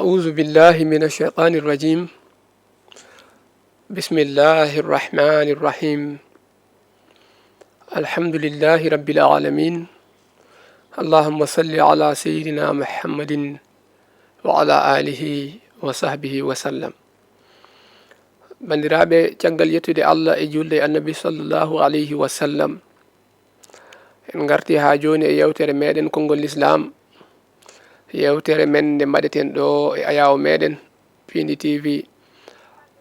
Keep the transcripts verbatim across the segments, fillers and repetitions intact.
أعوذ بالله من الشيطان الرجيم. بسم الله الرحمن الرحيم. الحمد لله رب العالمين. اللهم صل على سيدنا محمد وعلى آله وصحبه وسلم. Banndiraaɓe, caggal yettude Allah e juulde e Annabi sallallahu alayhi wa sallam, en ngarti haa jooni e yewtere meɗen konngol Lislaam. Yewtere men nde mbaɗeten ɗo e ayaawo meɗen Piindi T V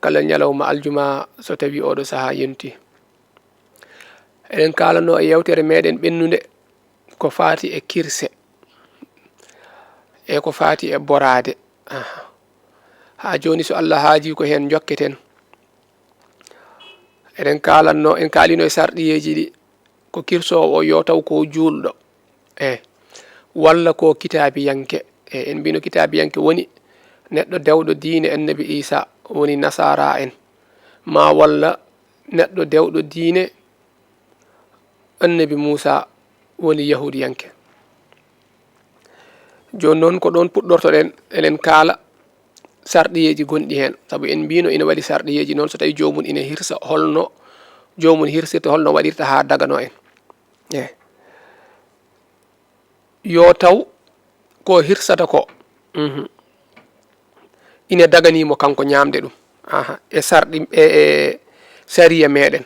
kala ñalawma aljuma so tawi oɗo sahaa yonti. Eɗen kaalanoo e yewtere meɗen ɓennunde ko faati e kirse e ko faati e boraade. Aha. Haa jooni so Allah haajii ko heen njokketen. Eɗen kaalanno, en kaalino e sarɗiyeeji ɗi, ko kirsoowo o yo taw ko juulɗo, e walla ko kitaabiyanke. E en mbino kitaabiyanke woni neɗɗo dewɗo diine Annabi Iisaa, woni nasaara en, maa walla neɗɗo dewɗo diine Annabi Muusaa, woni yahuudiyanke. Jooni noon ko ɗoon puɗɗortoɗen, eɗen kaala sarɗiyeeji gonɗi heen, sabu en mbino ina waɗi sarɗiyeeji noon, so tawi joomum ina hirsa, holno joomum hirsirta, holno waɗirta haa daganoo en. E yo taw ko hirsata ko, mhm, ina daganii mo kanko ñaamde ɗum. Aha, e sarɗi, e, e sariya meɗen.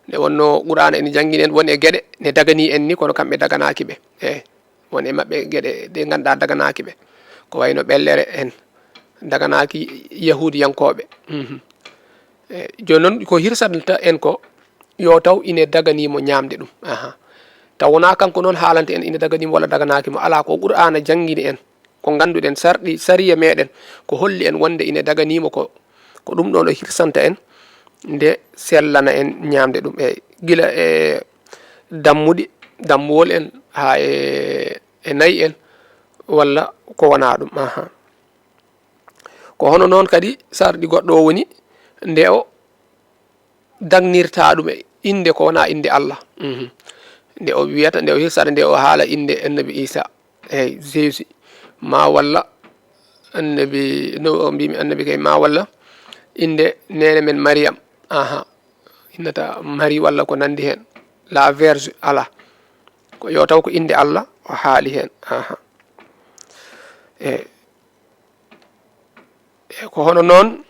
Nde wonno Qur'aana ene janngina en won e geɗe ne daganii en ni, kono kamɓe daganaaki ɓe. E won e maɓɓe geɗe ɗe ngannduɗaa daganaaki ɓe. Ko wayno ɓellere en, daganaaki yahuudiyankooɓe. Mhm. E jooni noon ko hirsanta en ko yo taw ine daganii mo ñaamde ɗum. Aha. Taw wonaa kanko noon haalanta en ine daganii mo walla daganaaki mo. Alaa, ko Qur'aana janngini en. Ko ngannduɗen sarɗi, sariya meɗen, ko holli en wonde ine daganii mo ko, ko ɗum ɗoon o hirsanta en, nde sellana en ñaamde ɗum. E gila e dammuɗi, dammuwol en, haa e, e nayi en, walla ko wonaa ɗum. Aha. Ko hono noon kadi sarɗi goɗɗo o woni nde o dagnirta ɗum e innde ko wonaa innde Allah. Mhm. Nde o wiyata, nde o hirsata, nde o haala innde Annabi Iisaa, eey, Jésus, maa walla Annabi, no o mbimi Annabi kay, maa walla innde neene men Mariyam. Aha. Innata Marie walla ko nanndi heen. La Vierge, alaa. Ko yo taw ko innde Allah o haali heen. Aha. Eey. E ko hono noon,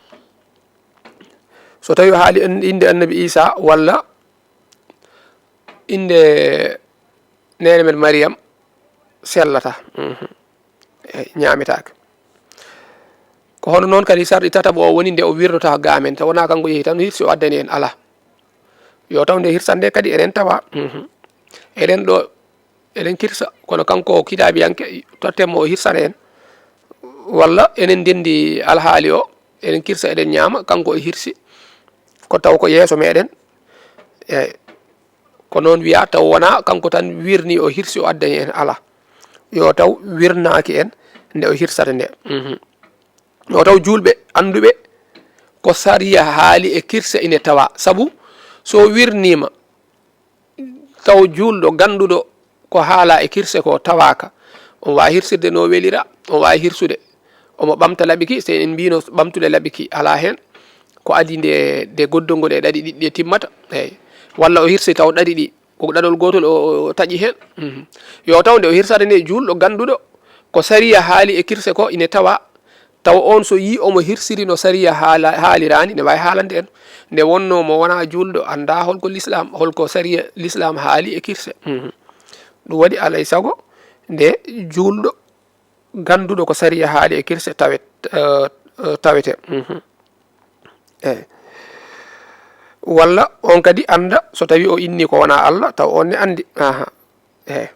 so tawi o haali en-, innde Annabi Iisaa walla innde neene men Mariyam, sellata. Mhm. E ñaametaake. Ko hono noon kadi sarɗi tataɓo o woni nde o wirnotoo ga amen, taw wonaa kanko yehi tan hirsi o addani en, alaa. Yo taw nde hirsande kadi enen tawa. Mhm. Eɗen ɗo, eɗen kirsa, kono kanko o kitaabiyanke, totten mo o hirsana en. Walla enen ndenndi alhaali o, eɗen kirsa, eɗen ñaama, kanko o hirsi, ko taw ko yeeso meɗen. Eey. Ko noon wiya, taw wonaa kanko tan wirni o hirsi o addani en, alaa. Yo taw wirnaaki en nde o hirsata nde. Mhm. Yo taw juulɓe annduɓe ko sariya haali e kirse ine tawa. Sabu so wirniima, taw juulɗo gannduɗo ko haala e kirse ko tawaaka, on waawi hirsirde no welira, on waawi hirsude. Omo ɓamta laɓi ki, so en mbino ɓamtude laɓi ki alaa heen, ko adii nde, nde goddol ngol e ɗaɗi ɗiɗi ɗe timmata. Eey. Walla o hirsi taw ɗaɗi ɗi, ko ɗaɗol gootol o, o taƴi heen. Mhm. Yo taw nde o hirsata nde juulɗo gannduɗo ko sariya haali e kirse ko ine tawa, tawa on so yii omo hirsiri no sariya haala-, haaliraani, ne waawi haalande en. Nde wonno mo wonaa juulɗo, anndaa holko lislaam, holko sariya lislaam haali e kirse. Mhm. Ɗum waɗi alay sago nde juulɗo gannduɗo ko sariya haali e kirse tawet-, eh, eh, tawete. Mhm. Eey. Walla on kadi annda so tawi o inni ko wonaa Allah, taw on ne anndi. Aha. Eey.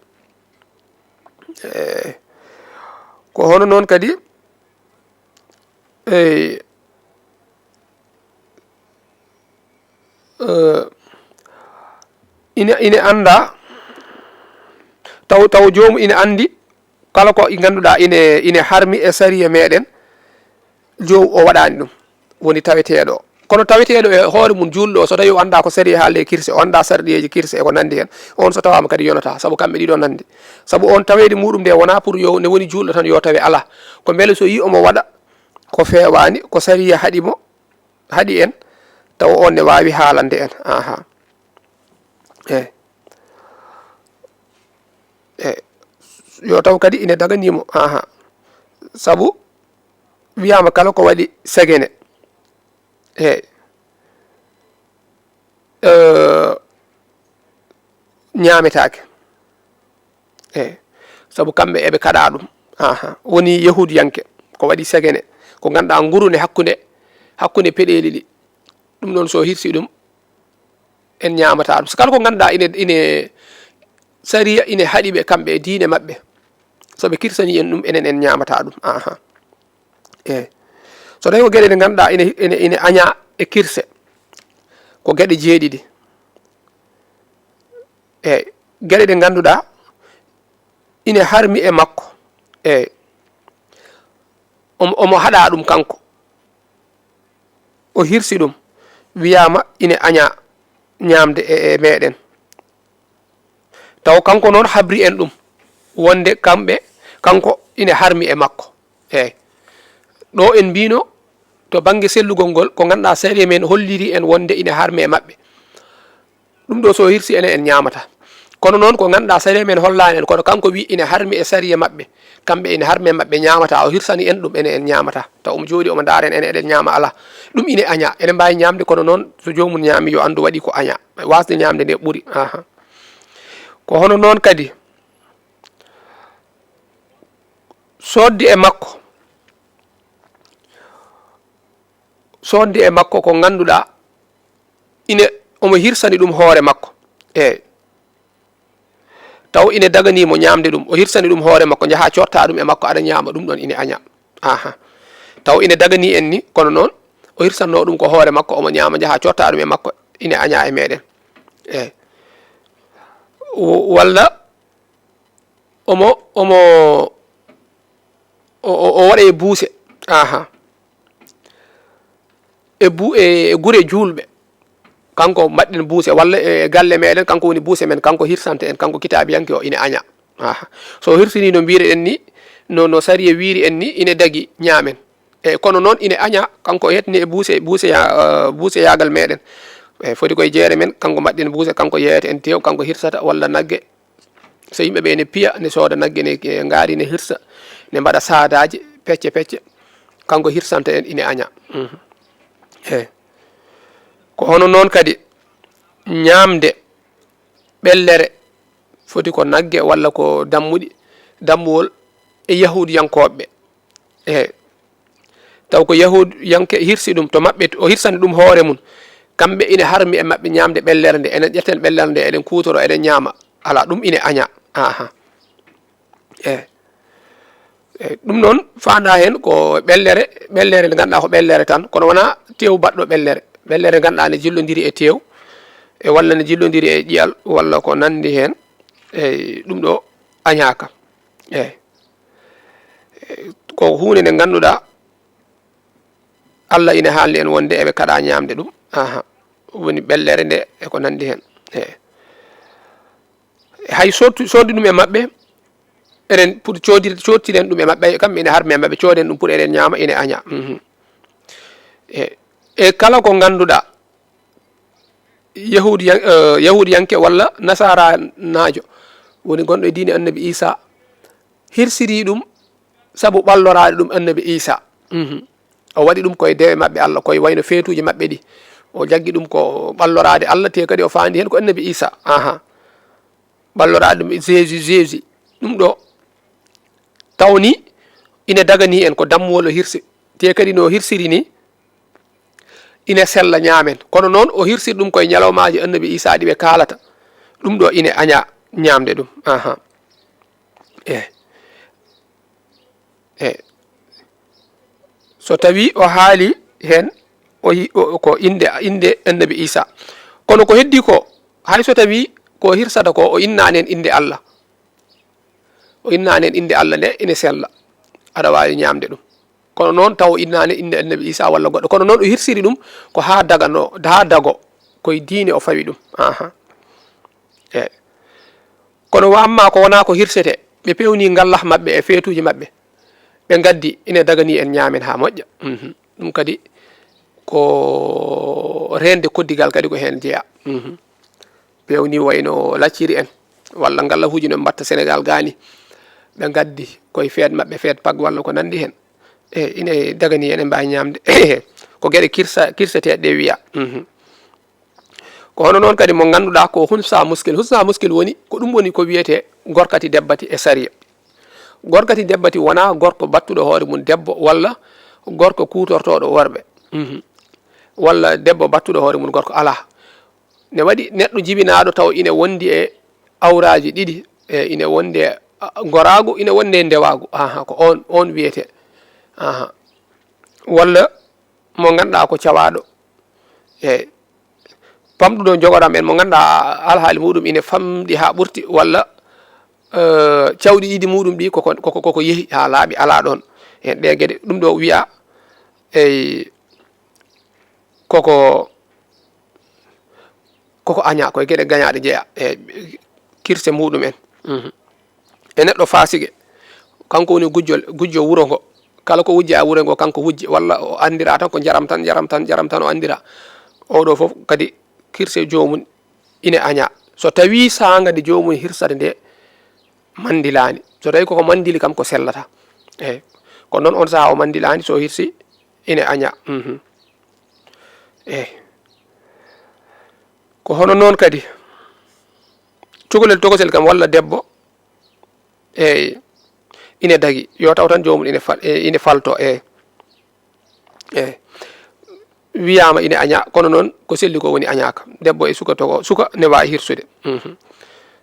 Eey. Ko hono noon kadi, eey, eh, ine, ine annda, taw, taw joomu ine anndi kala ko ngannduɗaa ine, ine harmi e sariya meɗen, joom o waɗaani ɗum, woni taweteeɗo o. Kono taweteeɗo e hoore mum juulɗo o, so tawi o anndaa ko sariya haalde e kirse, o anndaa sarɗiyeeji kirse e ko nanndi heen, on so tawaama kadi yonataa, sabu kamɓe ɗiɗo nanndi. Sabu on taweede muɗum nde wonaa pour yo, nde woni juulɗo tan yo tawe, alaa. Ko mbele so yii omo waɗa, ko feewaani, ko sariya haɗi mo, haɗi en, tawa on ne waawi haalande en. Aha. E. E. Yo taw kadi ine daganimo. Aha. Sabu wiyaama kala ko waɗi segene. E. E. Ñaametaake. E. Sabu kamɓe eɓe kaɗa ɗum. Aha. Woni yahudiyanke, ko waɗi segene, ko ngannduɗaa nguru ne hakkunde, hakkunde peɗeeli ɗi. Ɗum noon so hirsi ɗum, en ñaamata ɗum. So kala ko ngannduɗaa ine, ine sariya ine haɗi ɓe kamɓe e diine maɓɓe. So ɓe kirsani en ɗum, enen en ñaamata ɗum. Aha. E. So tawi ko geɗe ɗe ngannduɗaa ine, ine, ine aña e kirse, ko geɗe jeeɗiɗi. E. Geɗe ɗe ngannduɗaa ine harmi e makko. E. Omo, omo haɗa ɗum kanko. O hirsi ɗum. Wiyaama ine aña ñaamde e, e meɗen. Taw kanko noon habri en ɗum. Wonde kamɓe, kanko ine harmi e makko. Eey. Ɗo en mbino to bannge sellugol ngol, ko ngannduɗaa sariya men holliri en wonde ine harmi e maɓɓe. Ɗum ɗo so hirsi enen en ñaamata. Kono noon ko ngannduɗaa sariya men hollaani en, kono kanko wi ine harmi e sariya maɓɓe. Kamɓe ine harmi e maɓɓe ñaamata, o hirsani en ɗum enen en ñaamata. Taw omo jooɗi omo ndaara en, enen eɗen ñaama alaa. Ɗum ine aña. Ene mbaawi ñaamde kono noon so joomum ñaami yo anndu waɗi ko aña. Waasde ñaamde nde ɓuri. Aha. Ko hono noon kadi sooddi e makko. Sooddi e makko ko ngannduɗaa ine omo hirsani ɗum hoore makko. Eey. Taw ine daganimo ñaamde ɗum, o hirsani ɗum hoore makko, njaha cotta ɗum e makko, aɗa ñaama ɗum ɗon ine aña. Aha. Taw ine dagani en ni, kono noon o hirsanno ɗum ko hoore makko, omo ñaama, njaha cotta ɗum e makko, ine aña e meɗen. Eey. W-, walla omo, omo, o, o, o waɗa e buuse. Aha. E bu-, e, e gure juulɓe. Kanko mbaɗɗen buuse, walla e galle meɗen, kanko woni buuse men, kanko hirsanta en, kanko kitaabiyanke o ine aña. Aha. So hirsini no mbiruɗen ni, no, no sariya wiiri en ni, ine dagi ñaamen. E kono noon ine aña, kanko o hettini e buuse, buuse ya-, eh, buuseyaagal meɗen. E foti koye jeere men, kanko mbaɗɗen buuse, kanko yeeyata en teew, kanko hirsata walla nagge. So yimɓe ɓe ne piya, ne sooda nagge, ne, eh, ngaari, ne hirsa, ne mbaɗa saadaaji, pecce, pecce, kanko hirsanta en ine aña. Mhm. Eey. Ko hono noon kadi ñaamde ɓellere foti ko nagge walla ko dammuɗi, dammuwol e yahuudiyankooɓe ɓe. Eey. Taw ko yahuudiyanke hirsi ɗum to maɓɓe, o hirsani ɗum hoore mum. Kamɓe ine harmi e maɓɓe ñaamde ɓellere nde. Enen ƴetten ɓellere nde, eɗen kuutoro, eɗen ñaama. Alaa, ɗum ine aña. Aha. Eey. Eey, ɗum noon faandaa heen ko ɓellere, ɓellere nde ngannduɗaa ko ɓellere tan, kono wonaa teew baɗɗo ɓellere. Ɓellere ngannduɗaa ne jillondiri e teew, e walla ne jillondiri e ƴiyal, walla ko nanndi heen. Eey, ɗum ɗo añaaka. Eey. Eey, ko huunde nde ngannduɗaa Allah ina haalni en wonde eɓe kaɗa ñaamde ɗum. Aha. Woni ɓellere nde e ko nanndi heen. Eey. Hay sootu-, sooddi ɗum e maɓɓe, eɗen pour coodir-, coodtiren ɗum e maɓɓe, kamɓe ene harmi e maɓɓe, cooden ɗum pour eɗen ñaama, ene aña. Mhm. E, e kala ko ngannduɗaa, yahuudiyan-, eh, yahuudiyanke walla nasaranaajo, woni gonɗo e diine annabi Iisaa, hirsiri ɗum sabu ɓalloraade ɗum annabi Iisaa. Mhm. O waɗi ɗum koye dewe maɓɓe Allah, koye wayno feetuuji maɓɓe ɗi. O jaggi ɗum ko ɓalloraade Allah, te kadi o faandi heen ko annabi Iisaa. Aha. Ɓalloraade ɗum Jésus, Jésus. Ɗum ɗo tawni ina dagani en ko dammuwol o hirsi. Te kadi no hirsiri ni, ina sella ñaamen. Kono noon o hirsiri ɗum koye ñalawmaaji annabi Iisaa ɗi ɓe kaalata. Ɗum ɗo ina aña ñaamde ɗum. Aha. E. E. So tawi o haali heen, o yi-, o, ko innde, innde annabi Iisaa. Kono ko heddi ko, hay so tawi ko hirsata ko, o innaani heen innde Allah. O innaani heen innde Allah nde ene sella. Aɗa waawi ñaamde ɗum. Kono noon taw o innaani innde annabi Iisaa walla goɗɗo. Kono noon o hirsiri ɗum ko haa dagano, haa dago. Koye diine o fawi ɗum. Aha. Eey. Kono wa amma ko wonaa ko hirsete, ɓe pewni ngallah maɓɓe e feetuuji maɓɓe. ɓe ngaddi, ina daganii en ñaamen haa moƴƴa. Mhm. Ɗum kadi ko reende koddigal kadi ko heen jeyaa. Mhm. Peewni wayno lacciri en, walla ngalahuuji no ɓe mbaɗta Senegaal gaa ni. Ɓe ngaddi koye feet maɓɓe, feet Pâques walla ko nanndi heen. E, ina daganii en, en mbaawi ñaamde. Ko geɗe kirsa-, kirseteeɗe ɗe wiyaa. Mhm. Ko hono noon kadi mo ngannduɗaa ko hunsa muskil. Hunsa muskil woni, ko ɗum woni ko wiyetee gorkati debbati e sariya. Gorkati debbati wonaa gorko battuɗo hoore mum debbo, walla gorko kuutortooɗo worɓe. Mhm. Walla debbo battuɗo hoore mum gorko, alaa. Ne waɗi neɗɗo jibinaaɗo taw ine wondi e awraaji ɗiɗi, e ine wondi e, a, goraagu, ine wondi e ndewaagu. Aha, ko on, on wiyetee. Aha. Walla mo ngannduɗaa ko cawaaɗo. E pamɗuɗo jogoram en mo ngannduɗaa alhaali muɗum ine famɗi haa ɓurti, walla, eh, cawɗi ɗiɗi muɗum ɗi koko, koko, koko yehi haa laaɓi, alaa ɗoon. E ɗe geɗe, ɗum ɗo wiyaa, eyi, koko, koko añaa, koye geɗe gañaaɗe jeyaa, e kirse muɗum en. Mhm. E neɗɗo faasiqe, kanko woni gujjo, gujjo wuro ngo. Kala ko wujja e wuro ngo, kanko wujji, walla o anndiraa tan ko njaram tan, njaram tan, njaram tan o anndiraa. Oɗo fof kadi kirse joomum ine añaa. So tawii saanga nde joomum hirsata nde manndilaani. So tawii koko manndili kam ko sellata. Eey. Kono noon on sahaa o manndilaani, so hirsi ine añaa. Mhm. Eey. Ko hono noon kadi, cukalel tokosel kam walla debbo, eey, ine dagi, yo taw tan joomum ine fal-, e, ine falto, eey. Eey. Wiyaama ine añaa, kono noon ko selli ko woni añaaka. Debbo e suka togo, suka ne waawi hirsude. Mhm.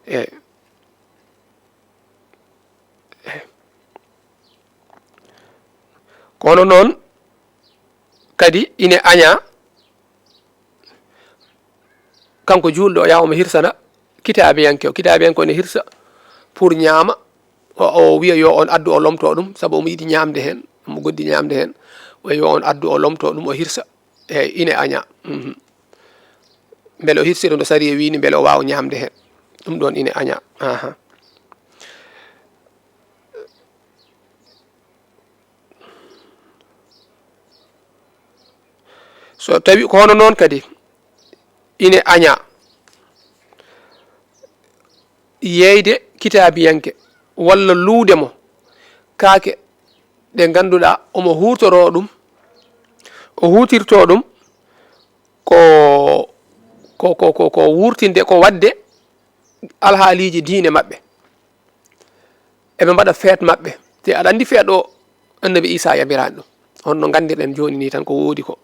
Eey. Kono noon kadi ine añaa, kanko juulɗo o yaha omo hirsana kitaabiyanke o. Kitaabiyanke o ne hirsa pour ñaama, o, o wiya yo on addu o lomto ɗum, sabu omo yiɗi ñaamde heen, omo goddi ñaamde heen. O wiya yo on addu o lomto ɗum, o hirsa. Eey, ine añaa. Mhm. Mbele o hirsira no sariya wii ni, mbele o waawa ñaamde heen. Ɗum ɗoon ine añaa. Aha. So tawi ko hono noon kadi, ine añaa yeeyde kitaabiyanke walla luude mo kaake ɗe ngannduɗaa omo huutoroo ɗum, o huutirtoo ɗum ko, ko, ko, ko, ko wuurtinde, ko waɗde alhaaliiji diine maɓɓe. Eɓe mbaɗa feet maɓɓe. Te aɗa anndi feet o, Annabi Iisaa yamiraani ɗum. On no nganndirɗen jooni nii tan ko woodi ko.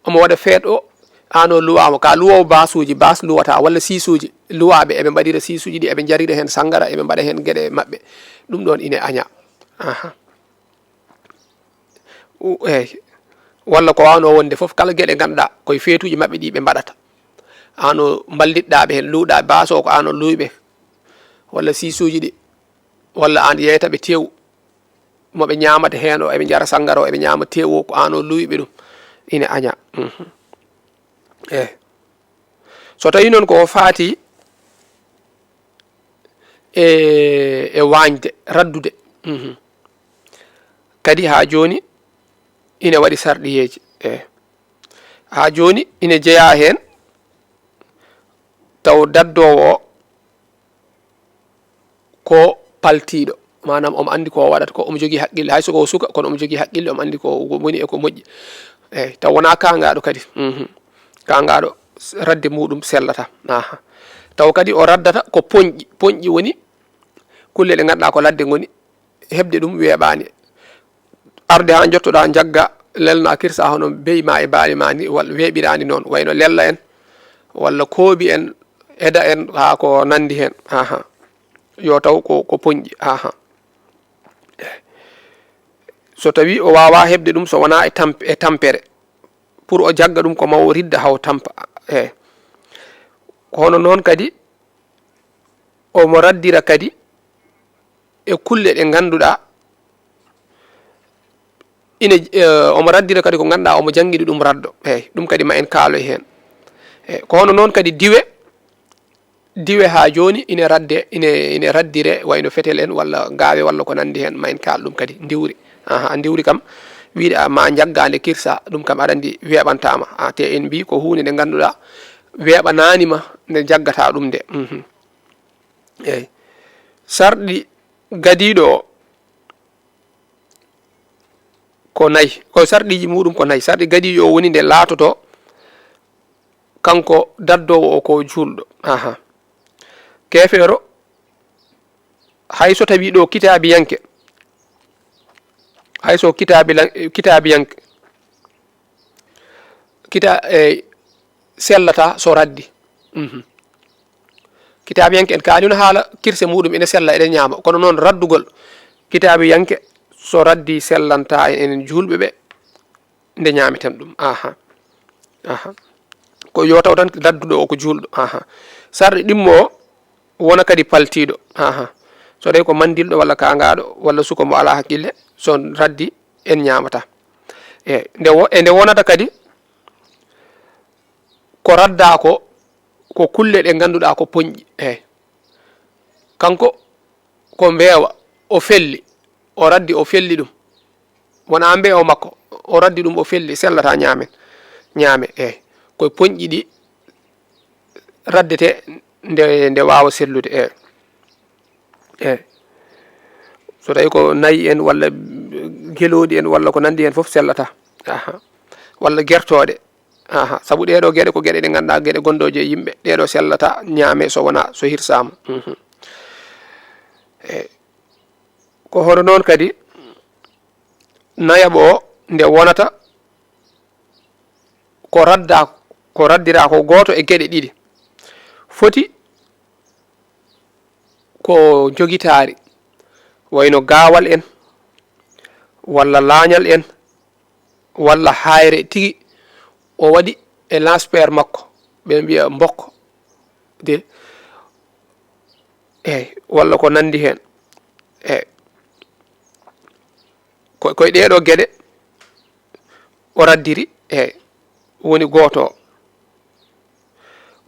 Omo waɗa feet o, aan o luwaama, ka luwoowo baasuuji, baas luwata, walla siisuuji luwaaɓe, eɓe mbaɗira siisuuji ɗi, eɓe njarira heen sanngara, eɓe mbaɗa heen geɗe maɓɓe. Ɗum ɗoon ine añaa. Aha. U-, eey. Walla ko waawno wonde fof, kala geɗe ngannduɗaa koye feetuuji maɓɓe ɗi ɓe mbaɗata. Aan o mballitɗaa ɓe heen, luuɗaa baas o ko aan o luuwi ɓe. Walla siisuuji ɗi, walla aan yeeyta ɓe teewu. Mo ɓe ñaamata heen o, eɓe njara sanngara o, eɓe ñaama teewu o, ko aan o luuwi ɓe ɗum. Ine añaa. Mhm. Eey. So tawii noon ko faati e, e waañde, raddude. Mhm. Kadi haa jooni ine waɗi sarɗiyeeji. Eey. Haa jooni ine jeyaa heen taw daddoowo o ko paltiiɗo. Maanaam omo anndi ko o waɗata ko, omo jogii haqqille. Hay so ko o suka, kono omo jogii haqqille, omo anndi ko woni e ko moƴƴi. Eey, taw wonaa kaangaaɗo kadi. Mhm. Kaangaaɗo s-, radde muɗum sellata. Aha. Taw kadi o raddata ko poñƴi. Poñƴi woni kulle ɗe ngannduɗaa ko ladde ngoni, heɓde ɗum weeɓaani. Arde haa njottoɗaa, njagga, lelna, kirsa hono beyi ma e baali ma ni, walla weeɓiraani noon, wayno lella en, walla koobi en, eda en, haa ko nanndi heen. Aha. Yo taw ko, ko poñƴi. Aha. So tawii o waawaa heɓde ɗum, so wonaa e tamp-, e tampere, pour o jagga ɗum ko mawo ridda haw tampa. Eey. Ko hono noon kadi, omo raddira kadi e kulle ɗe ngannduɗaa ine, eh, omo raddira kadi ko ngannduɗaa omo janngini ɗum raddo. Eey, ɗum kadi ma en kaalo e heen. Eey, ko hono noon kadi diwe, diwe haa jooni ine radde, ine, ine raddire, wayno fetel en walla gaawe walla ko nanndi heen, ma en kaal ɗum kadi ndiwri. Aha, ndiwri kam, wiyde a ma njaggaande kirsa, ɗum kam aɗa anndi weeɓantaama. A, te en mbii ko huunde nde ngannduɗaa weeɓanaani ma nde njaggataa ɗum nde. Mhm. Eey. Sarɗi gadiiɗo o ko nayi. Ko sarɗiiji muuɗum ko nayi. Sarɗi gadiiɗo o woni nde laatoto kanko daddoowo o ko juulɗo. Aha. Keefeero, hay so tawii ɗo kitaabiyanke, hay so kitaabilan-, kitaabiyanke, kita-, e, sellata so raddi. Mhm. Kitaabiyanke en kaalino haala kirse muuɗum ene sella, eɗen ñaama. Kono noon raddugol kitaabiyanke so raddi sellantaa en enen juulɓe ɓe nde ñaameten ɗum. Aha. Aha. Ko yo taw tan radduɗo o ko juulɗo. Aha. Sarɗi ɗimmo o wona kadi paltiiɗo. Aha. So tawi ko manndilɗo walla kaangaaɗo walla suka mo alaa hakkille, so raddi en ñaamata. E nde wo-, e nde wonata kadi ko raddaa ko, ko kulle ɗe ngannduɗaa ko poñƴi. Eey. Kanko ko mbeewa, o felli, o raddi, o felli ɗum. Wonaa mbeewa makko, o raddi ɗum, o felli, sellata ñaamen. Ñaame, eey. Ko e poñƴi ɗi raddete nde, nde waawa sellude, eey. Eey. So tawi ko nayi en walla gelooɗi en walla ko nanndi heen fof sellata. Aha. Walla gertooɗe. Aha. Sabu ɗee ɗoo geɗe ko geɗe ɗe ngannduɗaa geɗe gondooje e yimɓe. Ɗee ɗoo sellata ñaame so wonaa so hirsaama. Mhm. Eey. Ko hono noon kadi nayaɓo o nde wonata ko radda, ko raddiraa ko gooto e geɗe ɗiɗi. Foti ko jogitaari, wayno gaawal en, walla laañal en, walla haayre tigi, o waɗi e lanspeer makko, ɓe mbiya mbokko, de, eey, walla ko nanndi heen. Eey. Ko, koye ɗee ɗoo geɗe o raddiri, eey, woni gooto o.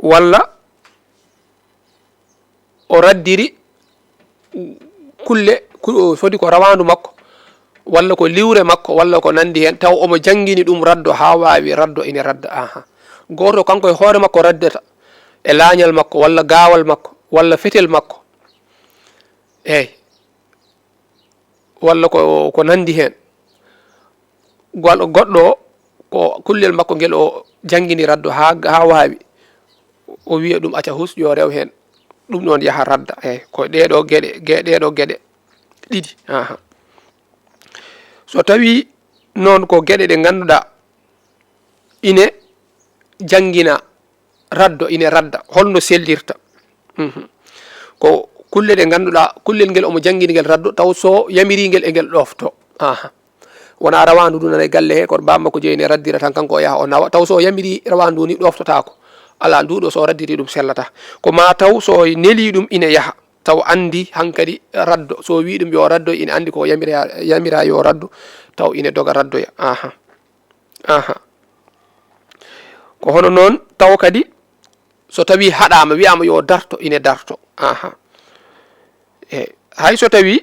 Walla o raddiri kulle, ku-, foti ko rawaandu makko, walla ko liwre makko, walla ko nanndi heen, taw omo janngini ɗum raddo haa waawi raddo ine radda. Aha. Gooto kanko e hoore makko raddata e laañal makko, walla gaawal makko, walla fetel makko. Eey. Walla ko, ko nanndi heen. Gol-, goɗɗo o, ko kullel makko ngel o janngini raddo haa, haa waawi. O wiya ɗum acca hus, yo rew heen. Ɗum noon yaha radda. Eey, ko ɗee ɗoo geɗe, ge-, ɗee ɗoo geɗe ɗiɗi. Aha. So tawii noon ko geɗe ɗe ngannduɗaa ine janngina raddo, ine radda, holno sellirta. Mhm. Ko kulle ɗe ngannduɗaa, kullel ngel omo janngini ngel raddo, taw so yamirii ngel e ngel ɗoofto. Aha. Wonaa rawaandu ndu nana e galle he, kono baaba makko jeyi ne raddira tan, kanko o yaha o nawa, taw so yamirii rawaandu ndu ni ɗooftotaako. Alaa, ndu ɗo so raddiri ɗum sellata. Ko ma taw so nelii ɗum ine yaha, taw anndi hankadi raddo. So wii ɗum yo raddo, ine anndi ko yamira, yamira yo raddo, taw ine doga raddoya. Aha. Aha. Ko hono noon taw kadi so tawii haɗaama, wiyaama yo darto, ine darto. Aha. E, hay so tawii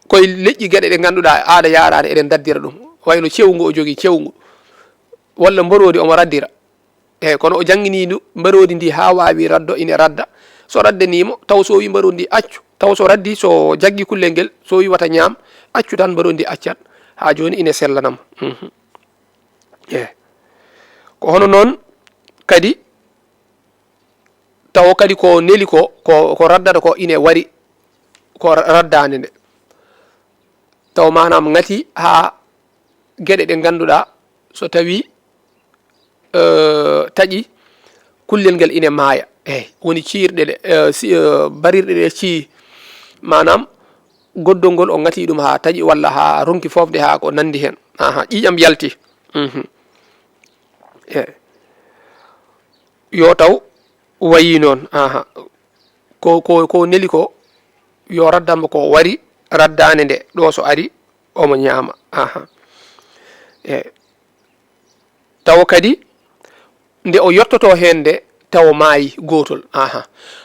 koye leƴƴi geɗe ɗe ngannduɗaa aada yaaraani eɗen daddira ɗum, wayno cewngu o jogii, cewngu, walla mbaroodi omo raddira. Eey, kono o jannginii ndu, mbaroodi ndi haa waawi raddo, ine radda. So raddanii mo, taw so wii mbaroodi ndi accu, taw so raddi, so jaggi kullel ngel, so wii wata ñaam, accu tan mbaroodi ndi accat, haa jooni ine sellanamo. Mhm. Eey. Ko hono noon kadi, taw kadi ko neli ko, ko, ko raddata ko ine wari, ko ra-, raddaande nde. Taw maanaam ŋati haa geɗe ɗe ngannduɗaa so tawii, eh, taƴi, kullel ngel ine maaya. Eey, woni ciirɗe ɗe, eh, si, eh, barirɗe ɗe cii, maanaam goddol ngol o ŋati ɗum haa taƴi walla haa ronki foofde haa ko nanndi heen. Aha, ƴiiƴam yalti. Mhm. Eey. Yo taw wayi noon. Aha. Ko, ko, ko neli ko, yo raddanmo ko wari, raddaande nde, ɗo so ari, omo ñaama. Aha. E, tawa kadi, nde o yottoto heen nde, tawo maayi gootol. Aha.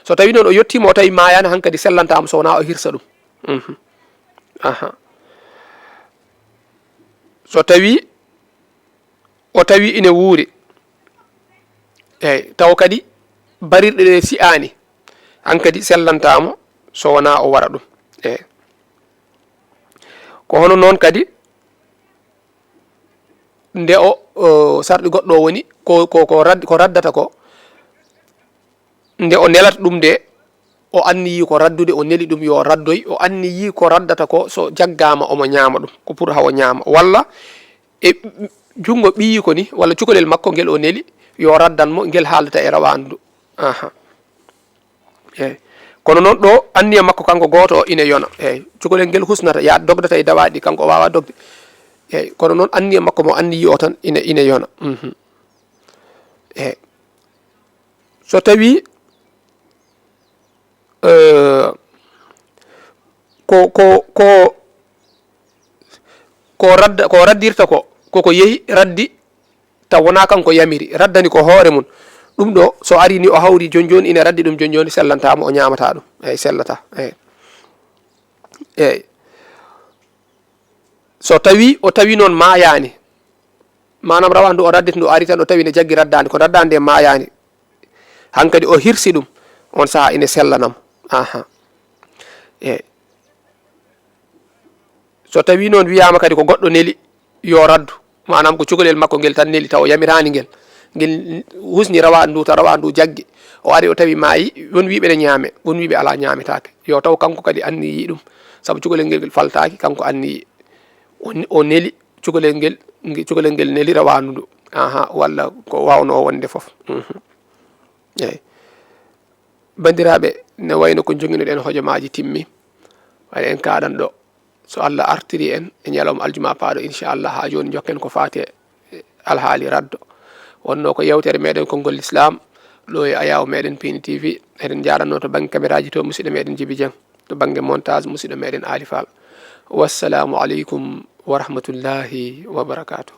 So tawii noon o yettiima, o tawi maayaani, hankadi sellantaamo so wonaa o hirsa ɗum. Mhm. Aha. So tawii o tawi ine wuuri, eey, tawa kadi barirɗe ɗe si'aani, hankadi sellantaamo so wonaa o waɗa ɗum. Eey. Ko hono noon kadi, nde o, o sarɗi goɗɗo o woni, ko, ko, ko rad-, ko raddata ko, nde o nelata ɗum nde, o anniyii ko raddude, o neli ɗum yo raddoy, o anniyii ko raddata ko, so jaggaama omo ñaama ɗum, ko pour hawo ñaama. Walla e junngo ɓiyiiko ni, walla cukalel makko ngel o neli, yo raddan mo, ngel haaldata e rawaandu. Aha. Eey. Kono noon ɗo, anniya makko kanko gooto o ine yona. Eey. Cukalel ngel husnata, ya dogdata e dawaaɗi, kanko o waawaa dogde. Eey. Kono noon anniya makko mo anniyii o tan ine, ine yona. Mhm. Eey. So tawii, eh, ko, ko, ko, ko radda-, ko raddirta ko, koko yehi raddi, taw wonaa kanko yamiri, raddani ko hoore mum. Ɗum ɗo, so arii ni o hawri jooni jooni, ine raddi ɗum jooni jooni, sellantaa mo, o ñaamataa ɗum. Eey, sellataa. Eey. Eey. So tawii, o tawi noon maayaani, maanaam rawaandu o radditi ndu, o ari tan o tawi ne jaggi raddaande, kono raddaande nde maayaani, hankadi o hirsi ɗum, on sahaa ine sellanamo. Aha. Eey. So tawii noon wiyaama kadi ko goɗɗo neli, yo raddu, maanaam ko cukalel makko ngel tan neli, taw o yamiraani ngel, ngel husni rawaandu ndu, taw rawaandu ndu jaggi, o ari o tawi maayi, won wiiɓe ne ñaame, won wiiɓe alaa, ñaametaake, yo taw kanko kadi anniyii ɗum, sabu cukalel ngel faltaaki, kanko anniyii, o, o neli, cukalel ngel, nge-, cukalel ngel neli rawaandu ndu. Aha, walla ko waawnoo wonde fof. Mhm. Eey. Banndiraaɓe, ne wayno ko njoginoɗen hojomaaji timmi, waɗa en kaaɗan ɗo. So Allah artiri en e ñalawma aljuma paaɗo, inchallah, haa jooni njokken ko faati e alhaali raddo. Wonnoo ko yewtere meɗen konngol Lislaam, ɗo e ayaawo meɗen Pini T V. Eɗen njaarannoo to bannge kameraaji to musidɗo meɗen Jibi Dieng, to bannge montage musidɗo meɗen Ali Fall. Wassalaamu aleykum wa rahmatullahi wa barakaatuh.